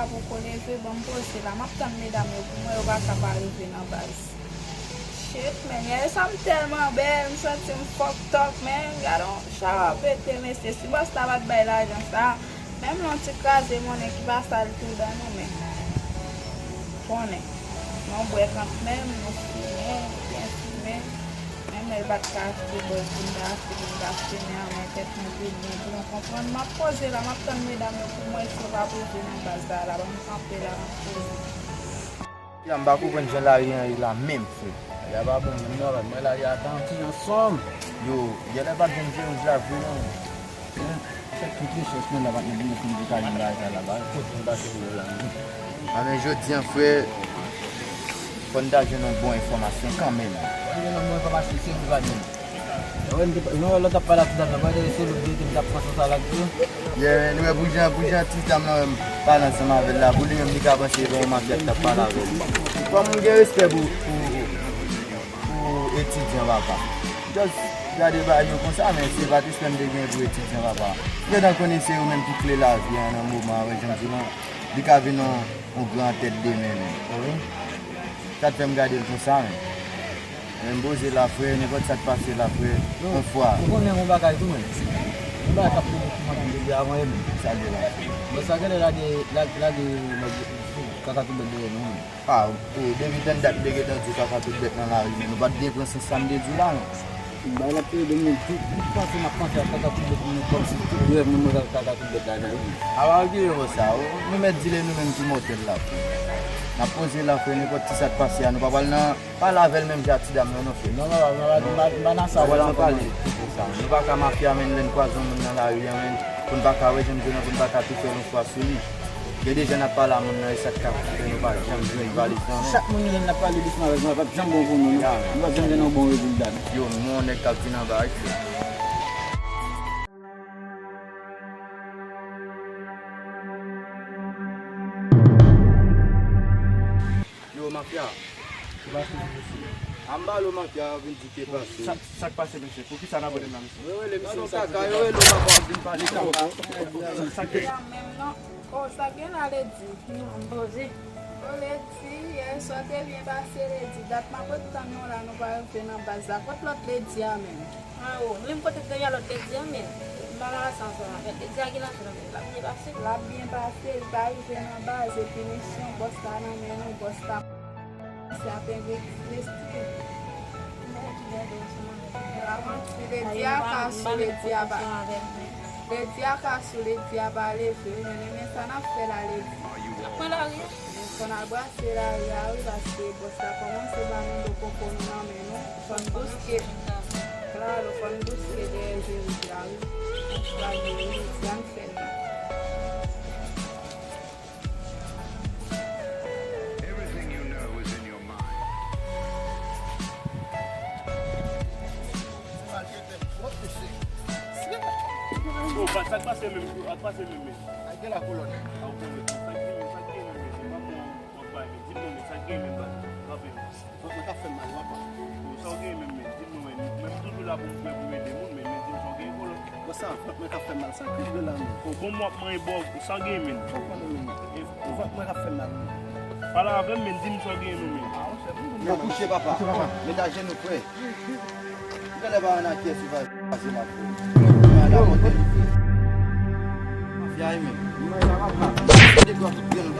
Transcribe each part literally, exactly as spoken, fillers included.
Poko leve, ban m poze la. M ap tann medam yo pou mwen, yo pa ka pa rive nan baz. Shit, man, gade sa, m tèlman bèl, m santi m fucked up, man. Gade yon chawa pete, mesye. Si bòs la pa t bay lajan sa, menm lè yon ti kraze monnen ki pa sal tou dan nou, men konnen. Nou bwè kanmenm, nou fimen, nou byen fimen. Menm lè l pa t ka achte bòs pou n ta achte, pou n ta fimen an, men tèt nou vide, men pou nou konprann. M ap poze la, m ap tann medam yo pou mwen, si yo pa poze nan baz la, la, ban m kanpe la, m ap poze. Ya, m pa konprann jan lari an ye la menm, frè. Lari a pa bon menm non, mwen lari a tanti ansanm. Yo, genlè pa t vin vye rouj la vre non. Fè tout rechèch mwen la, pa t vin vye rouj la vre la, la, la. Kote m pase mwen la menm. A, men jodi an, frè, fò n ta jwenn yon bon enfòmasyon kanmenm. Fò n jwenn yon bon enfòmasyon, se nou pa jwenn. Wi, m te, nou wè lòt ap pale ak ti dam nan, pa de se lòt de te m t ap pran sou sa l ap di yo. Yeah, nou wè pou jan, pou jan ti dam nan wè m pale ansanm avè l la, pou li menm li ka panse se yon mafya ki t ap pale avè l. Fò moun gen respè pou, pou, pou etidyan, papa. Just gade bagay yo konsa, men se pa t respè m te gen pou etidyan, papa. M gentan konnen se yo menm ki kle lavi an nan moman an, wè jan m di lan, li ka vin yon, yon gran tèt demen menm. Sa t fè m gade l konsa, men. Men m poze la, frè, nenpòt sa k pase la, frè, yon fwa. Ou konnen yon bagay tou, men. Yon bagay k ap pede sou mwen, m te di avan, e men. Sa l ye la? Bon, sa genlè lage, lage, lage nèg kaka tout bèt dèyè nou, men. A, o, depi tann dat m te gentan di w kaka tout bèt nan lari, men nou pa t byen pran sans sa m te di w la, non. Bagay la te ede mwen tout, tout panse m ap panse a kaka tout bèt, mwen kòmsi tout rèv mwen, mwen kaka tout bèt la, nan wi. A, pa okipe konsa, o, nou mèt di l e nou menm ki mòtèl la, frè. N ap poze la, frè, nenpòt ti sa k pase a, nou pa pral nan pale avè l menm jan ak ti dam nan, non, frè. Non, non, non, non, m pa, m pa nan sa, wè, m pa pale. Se sa. Nou pa ka mafya, menm lè n kwaze yon moun nan lari a, menm, pou n pa ka wè jan m di w lan, pou n pa ka tou fè yon fwa sou li. Gen de jan n ap pale a moun nan, e sa k ka fè nou pa janm jwenn valiz nan men. Chak moun nou jwenn n ap pale dousman avè l, nou p ap janm bon pou nou, non. Nou p ap janm jwenn yon bon rezilta, non. Yo, m wè yon nèg k ap vin anba, wi, frè. Yo, mafya. Sa k pase, mesye? Anba lo mafya, vin di ke pase. Sa, sa k pase, mesye? Poukisa n ap rele m la, mesye? Yo rele misye kaka, yo rele w papa, w ap vin pale kaka. Sa k gen? Sa menm non. O, sa k gen la, Ledi? Non, m poze. O, Ledi, yè swa te byen pase, Ledi. Dat m ap ret tann nou la, nou pa rive nan baz la. Kot lòt Ledi a menm? A, o, menm kote te gen lòt Ledi a, men m pa nan ansanm avè l. Ledi a gen lajan nan men l, l ap byen pase. L ap byen pase, li pa rive nan baz, epi misyon bòs la nan men nou, bòs la se ap envesti. Ledi a ka sou, Ledi a pa, Ledi a ka sou, Ledi a pa leve, wi, men, men, men sa n ap fè la, Ledi. N ap pran lari a. Men fò n al brase lari a, wi, paske bòs la kòmanse ba nou do koko nou nan men nou. Fò n bouske, klaro, fò n bouske dèyè Jerik la, wi. Ann chwazi, wi, sa n fè la. Everything you know is in your mind. Yo, pa, sa k pase menm, sa k pase menm, men. Ay, gen la kolòn. A, w konnen, sa k gen menm, sa k gen menm, men, se pa bon, bon, bay, men, di m non, men, sa k gen menm, baz, kanpe. Vant mwen k ap fè m mal, papa. Bon, sa w gen menm, men, di m non, men, men, m toujou la pou m, pou m ede moun, men, men, di m sa w gen, kolòn. Bon, sa, vant mwen k ap fè m mal, sa k rive la, men. Bon, bon, m ap manje bò, sa w gen, men. Ou konnen, men. E, vant mwen k ap fè m mal, men. Pale avè m, men, di m sa w gen, non, men. A, monchè, m Yo, kouche, papa. Met ajenou, frè. Genlè pa ann ak kè sou va pase la, frè. Mwen la monte li, frè. Mafya e menm. Mwen la papa. Yo, de gwa tout grenn.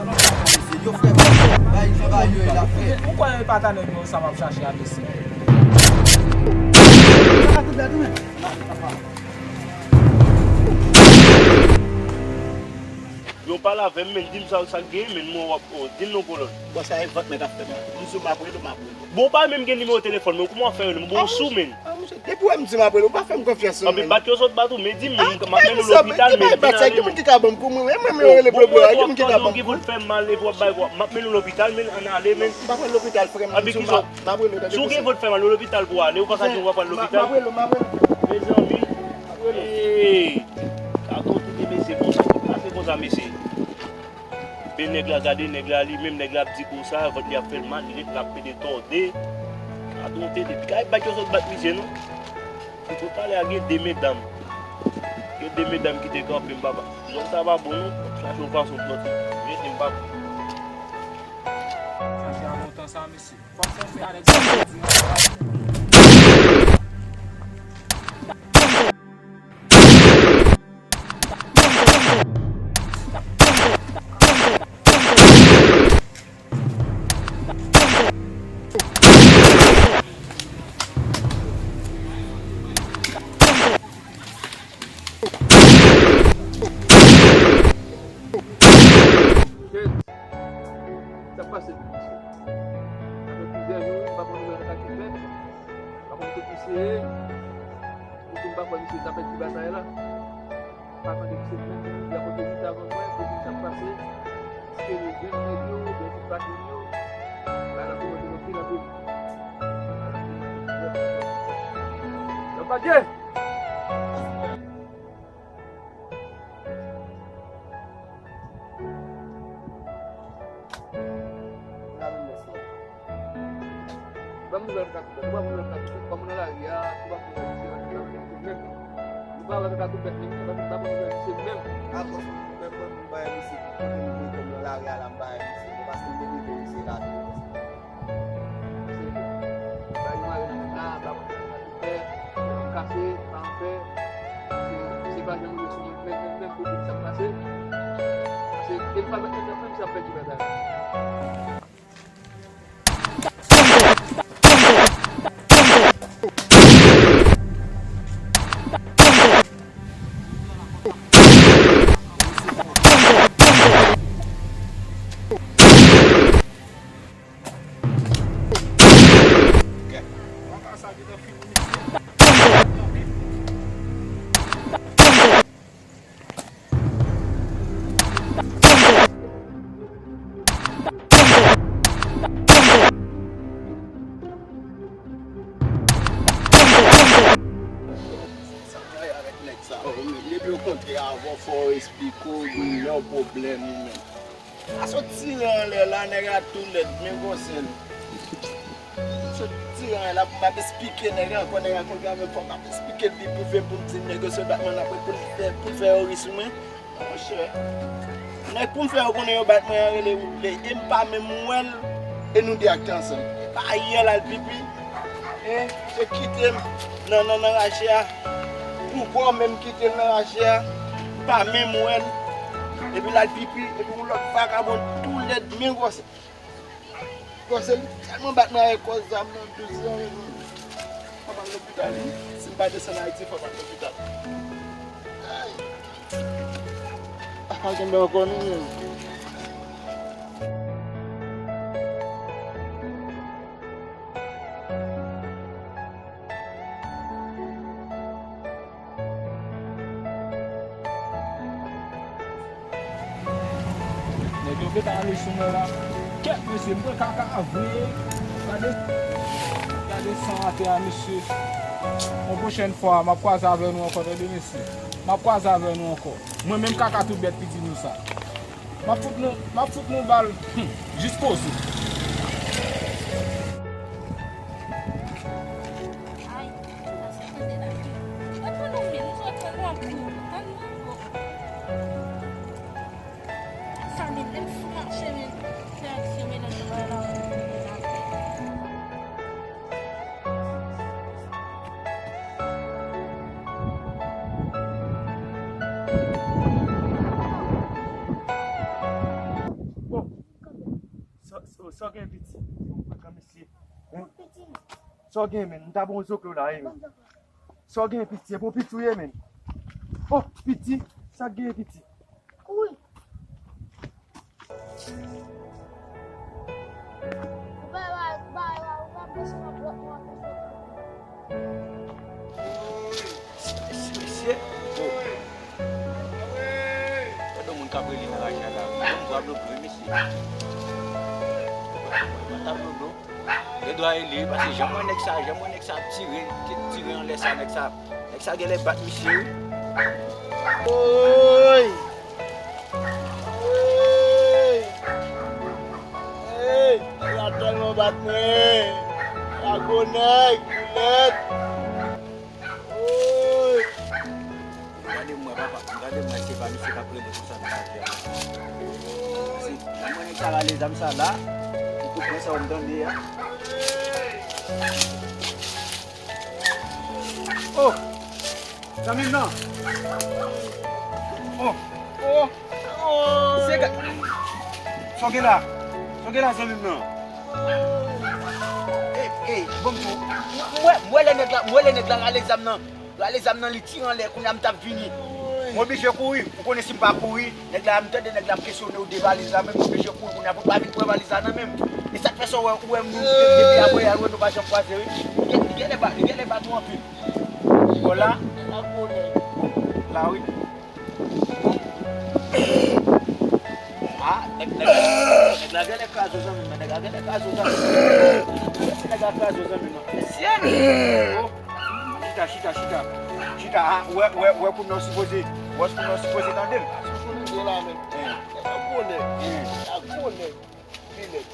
Yo, frè, bay, bay, yo, la, frè. Ou kwè e pa ta nèg yo sa m ap chache a, mesye? Sa tout bèt ou menm? Yo pale avè m, men, di m sa, sa k gen, men, mwen w ap, o, di m non, kolòn. Bon, sa e vant mwen k ap fè m. M sou m ap rele w, m ap rele w. Bon, w pa menm gen nimewo telefòn mwen, kouman w ap fè rele m? Bon, w sou, men. A, monchè, depi w wè m di m ap rele w, ou pa fè m konfyans, non, men. Anben, bat yo sòt bat ou, men di m, men, men nou lopital, men vin ale, men. Ki ka ban m kou mwen, men, men, men, rele bloblo a, ki moun ki ka ban m kou? Vòt fè mal, epi w ap bay, m ap mennen w lopital, men, ann ale, men. M pa pral lopital, frè m, m ap rele w, tande. Si w gen vòt fè mal, w lopital pou w ale, ou pa ka di w pa pral lopital. M ap rele w, m ap rele w. Mezanmi. Hey! Gade yon tete mesye konsa, ki pase konsa, mesye? Men nèg la, gade nèg la, li menm nèg la ap di konsa, vant li ap fè l mal, li ret la ap pede tòde. Gade yon tete, pi kay bat yo sot bat misye, non. Pi tout talè a gen de medam. Gen medam ki te kanpe m, papa. Zòn sa pa bon, non. Chache yon fason pou sòti. Rete m, papa. Sa fè lontan sa, mesye. Fòk sa fè avèk sa, Sa k pase, mesye? Sa fè plizyè jou, wi, m pa konn nouvèl sa ki fèt. M pa konn kote misye ye. Pouki m pa kwè misye ta pèdi batay la? M pa tande misye menm, li akote li ta avan mwen, pou di sa k pase. Èske li jwenn nèg yo, oubyen li pa jwenn yo? Bagay la kòmanse anpil, anpil. Bagay la kòmanse anpil. Yo pa gen! Ban m nouvèl ka tout bèt. Ou pa ban m nouvèl ka tout bèt. Kòm nan lari a, ou pa ban m nouvèl misye, nou pa ban nouvèl misye menm. Nou pa ban nouvèl misye menm. Apre sa, mwen menm, mwen, mwen bay misye, kote m voye kòm nan lari a la, m bay misye. Mwen paske m te leve misye la tou. Misye bay mwen la, ba mwen fè, kase, pa anfè. Se, se pa jan mwen sou mwen menm, menm, menm, pou di sa k pase. Paske, e m pa mèt mwen menm, se ap pèdi bagay. Sa w fè avèk nèg sa yo menm? Depi yo kontre avè w, fò yo esplike w, yo lè w pwoblèm, wi, menm. A se yon tire anlè la, nèg la tou lèd, men gwosè l. Se yon tire anlè la, pou m ap esplike nèg la ankò, nèg la kontre avè m, fò m ap esplike l pi byen pou m di nèg yo se batman n ap pou l fè, pou l fè yo ri sou mwen. Monchè, nèg pou m fè yo konnen yo bat mwen an rele Wouble, e m pa menm wè l, e nou de ak te ansanm. Pa yè l al pipi, en, se kite m nan, nan, nan rache a. Pou kò menm kite l nan rache a, m pa menm wè l. Epi l al pipi, epi yon lòt vakabon tou lèd, men gwòs. Gwòs li tèlman bat mwen avèk kò zam nan, douz zan, wi. Fò m al lopital, wi. Si m pa desann Ayiti, fò m al lopital. Ay. Pa ka kenbe ankò, non, menm. Nèg yo gentan ale sou mwen la. Kèt, mesye, m pran kaka vre. Gade, gade san atè a, mesye. Yon pwochèn fwa, m ap kwaze avè nou ankò, tande, mesye. M ap kwaze avè nou ankò. Mwen menm kaka tout bèt ki di nou sa. M ap fout nou, m ap fout nou bal, hmm, jis koze. Ay, sa se tande la. Mwen pran nou men, nou sot pran nou ap pran nou. Tann nou ankò. Sa men lè m sou mache men fè aksyon men nan jan bagay la. Bon. Sa, sa, sa w gen piti? Bon, frekan mesye. Hein? Sa w gen, men? M ta bon zoklo la, wi, men. Sa w gen piti, e bon piti w ye, men. Oh, piti, sa k gen piti? Wi. Ou pa, ou pa, ou pa, ou pa bezwen nan pwòp mwen. Mesye, oh. Gade yon moun k ap rele nan rache a la. Yon dwa bloblo, mesye. Yon dwa bloblo. Gen dwa rele, paske jan mwen nèg sa, jan mwen nèg sa ap tire, ki tire anlè sa, nèg sa, nèg sa genlè bat misye, wi. Woy! Woy! Hey! Nèg la tèlman bat mwen! Sa gwo nèg, boulèt! Woy! Gade mwen, papa. Lè m wè se pa misye k ap rele konsa nan lari a. Se, mwen nèg sa rale zam sa la, pou kout mwen sa w m tande a. Oh! Zanmi m nan! Oh! Oh! Oh! Se ka... Sa w gen la? Sa w gen la, zanmi m nan? Ey, ey, bon, m di w, m wè, m wè lè nèg la, m wè lè nèg la rale zam nan. Rale zam nan, li tire anlè, kounye a m t ap vini. M oblije kouri. Ou konnen si m pa kouri, nèg la, m tande nèg la ap kesyone w de valiz la, men m oblije kouri kounye a pou l pa vin pran valiz la nan men m. E sa k fè sa w wè, ou wè m, depi apre yè, ou wè nou pa janm kwaze, wi. Li gen, li genlè bat, li genlè bat ou anpil. Bò la? La, wi. Ah, nèg, nèg, nèg la genlè kraze w, zanmi m, nèg la genlè kraze w, zanmi m. Nèg la kraze w, zanmi m. Mesye! Oh. Chita, chita, chita. Chita, ah, wè, wè, wè kounye a w sipoze, wè kounye a w sipoze tande l. Sou konnen de la, men. Eh. Nèg la gwo nèg. Eh. Nèg la gwo nèg. Pi nèg.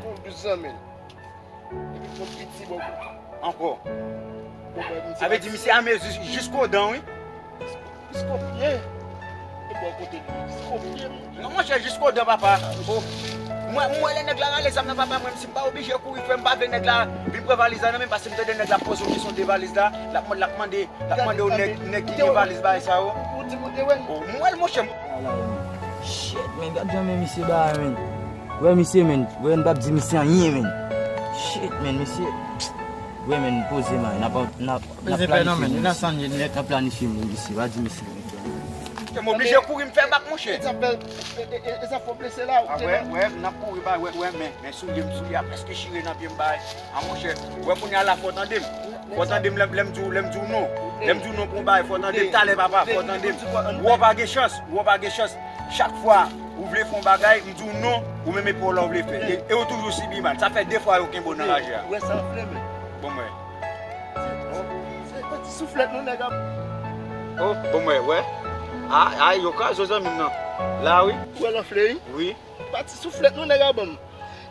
Gon dous zanmi l. Epi gon piti bò kote. Ankò. Bon, mwen, misye... Sa vle di misye ame jis, jiskodan, wi. Jisko pye. E bò kote li, jisko pye, m. Non, monchè, jiskodan, papa. Oh. Mwen, mwen, lè nèg la rale zam nan, papa, mwen, si m pa oblije kouri, frè m, pa vle nèg la vin pran valiz la nan men m, paske m tande nèg la poze w kesyon de valiz la, l ap, l ap mande, l ap mande w nèg, nèg ki gen valiz bagay sa yo. Ou di m ou te wè l? Oh, m wè l, monchè. Shit, men, gad jan men misye bagay, men. Wè misye, men. Wè, n p ap di misye anyen, men. Shit, men, misye. Wè, men, poze, man. N ap, n ap, n ap planifye, men. N ap planifye, men, misye. Pa di misye, men. M oblije kouri, m fè bak, monchè. E sa fè, e, e, e sa fè w blese la, ou te nan... Wè, wè, n ap kouri, bay, wè, wè, men, men soulye m, soulye a prèske chire nan pye m, bay. A, monchè, wè, kounye a la, fò w tande m. Fò w tande m, lè, lè m di w, lè m di w non. Lè m di w non pou yon bagay, fò w tande m talè, papa, fò w tande m. Wè w pa gen chans, wè w pa gen chans. Chak fwa ou vle fè yon bagay, m di w non, ou menm epi w la w vle fè. E, e ou toujou sibi mal. Sa fè de fwa yo kenbe w nan raje a. Ou wè sa anfle, men. Bon, mwen. Se, se pa ti souflèt non, nèg ap... Oh, bon, mwen, wè. A, a, yo kraze w, zanmi m nan. La, wi. Ou wè l anfle, wi? Wi. Pa ti souflèt non, nèg ap ban m.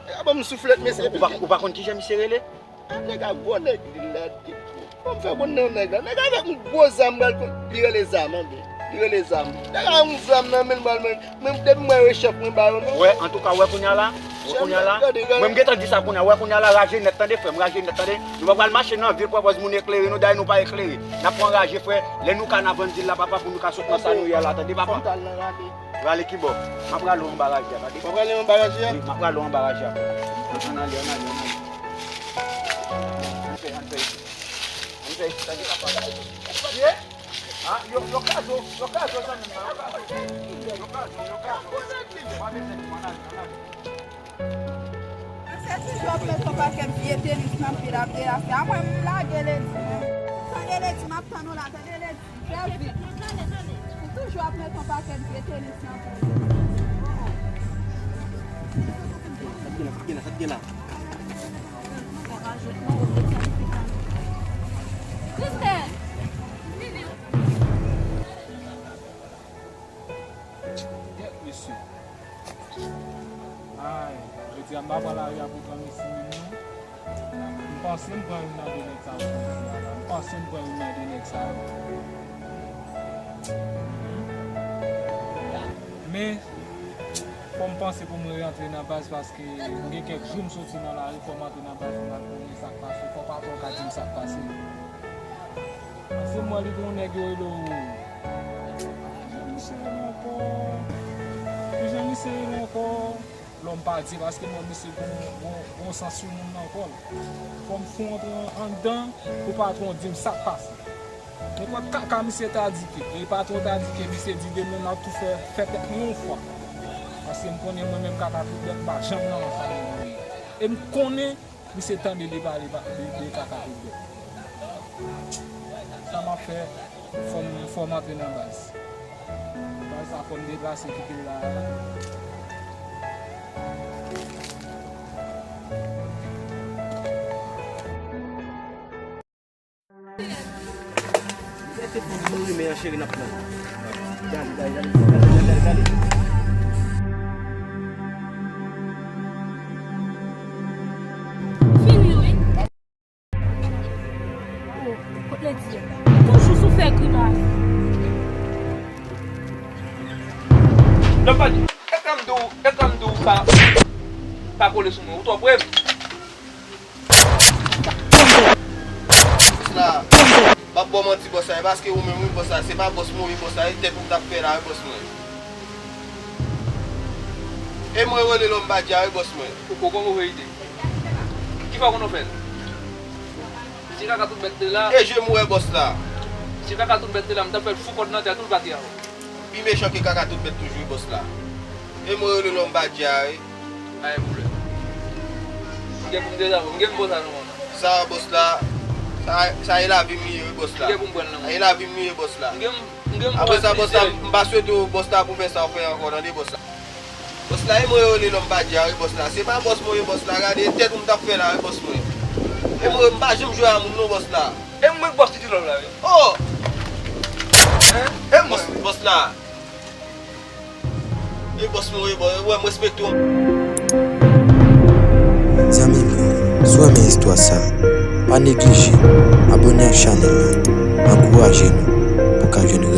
Nèg ap ban m souflèt, mesye. Ou pa, ou pa konn kijan misye rele? A, nèg a gwo nèg, li lèd, li gwo. Bon, m fè konn non nèg la. Nèg avèk yon gwo zam, pral konn, li rele zam, tande. Li rele zam. Nèg a yon zam nan men l, pral men, men depi m wè yo chèf mwen ba yo non. Wè, antouka, wè kounye a la, wè kounye a la. Mwen, m gentan di sa kounye a, wè kounye a la, raje nèt, tande, frè m, raje nèt, tande. Nou pa pral mache nan vil pou pòz moun eklere nou, dayè nou pa eklere. N ap pran raje, frè. Lè nou ka, n a vann vil la, papa, pou nou ka sot nan sa nou ye la, tande, papa. Rale kibò? M ap rale w anba raje a, tande. W ap rale w anba raje a? Wi, m ap rale w anba raje a. Ann ale, ann ale, ann ale. Ann fè, ann fè isit. Ann fè isit, tande, papa. Ye? A, yo, yo kraze w, yo kraze w, zanmi m nan, yo kraze w. Yo kraze w, yo kraze w. Pa bezwen di m, ann ale, ann ale. Misye toujou ap met yon pakèt vye tenis nan pye l ap delase. A mwen, m lage Ledi, men. Tande Ledi, m ap tann ou la, tande Ledi. Trè vit. Ou toujou ap met yon pakèt vye tenis nan pye w. Sa k gen la, sa k gen la, sa k gen la? Kristèl! Kèt mesye. Ay, jodi a m pa pran lari a pou pran mesye menm non. M panse m pran youn nan de nèg sa yo jodi a la. M panse m pran youn nan de nèg sa yo. Men, fò m panse pou mwen rantre nan baz paske m gen kèk jou m soti nan lari, fò m antre nan baz pou m al konnen sa k pase. Fò patwon ka di m sa k pase. Paske m wè li gen yon nèg yo rele w. Kijan misye rele ankò? Kijan misye rele ankò? Lòm pa Dye, paske m wè misye gon, gon, gon sans sou moun nan ankò. Fò m fon antre an, anndan pou patwon di m sa k pase. Nenpòt kaka misye ta di ke, e patwon ta di ke misye di demen l ap tou fè, fè tèt mwen yon fwa. Paske m konnen mwen menm kaka tout bèt m pa janm nan yon fanmi mwen ye. E m konnen misye tande li pale pa, de, de kaka tout bèt. Sa m ap fè, fò m, fò m antre nan baz. Baz sa fò m deplase kite l la. Gade, gade, gade, gade, gade, gade. Fini, wi. Oh, kot Ledi ye? Toujou sou fè grimas. Yo pa di, e kòm di w, e kòm di w pa, pa kole sou mwen, ou twò pre m. Bòs la, m ap ba w manti, bòs la, e paske ou menm, wi, bòs la, se pa bòs mwen, wi, bòs la, e tèt ou m t ap fè la, wi, bòs mwen. E mwen rele lòm badya, wi, bòs mwen. Ou poko move ide. Ki fè w konn w fè l? Si kaka tout bèt te la. E je m wè, bòs la. Si kaka tout bèt te la, m t ap fè l fou kòd nan tèt ou, l pa te a ou. Pi mechan ke kaka tout bèt toujou, wi, bòs la. E mwen rele lòm badya, wi. Pa gen pwoblèm. M gen pou m dezame w. M gen pou m bosa nou manman. Sa, bòs la. Sa, sa e lavi m li ye, wi, bòs la. M gen pou m pran l nan men w. Sa e lavi m li ye, bòs la. M gen, m gen pou m pran l. Apre sa, bòs la, m pa swete w, bòs la, pou fè sa w fè ankò, tande, bòs la. Bòs la, e mwen yo rele lòm badya, wi, bòs la. Se pa bòs mwen ye, bòs la. Gade tèt ou m t ap fè la, wi, bòs mwen. E mwen, m pa janm jwe a moun, non, bòs la. E mwen k bòs Titi Love la, wi. Oh! Hein? E mwen. Bòs, bòs la. E bòs mwen, e bòs, wè, m respekte w. Zanmi m yo, si w renmen istwa sa, pa neglije abòne ak chanèl la, ankouraje nou pou ka jwenn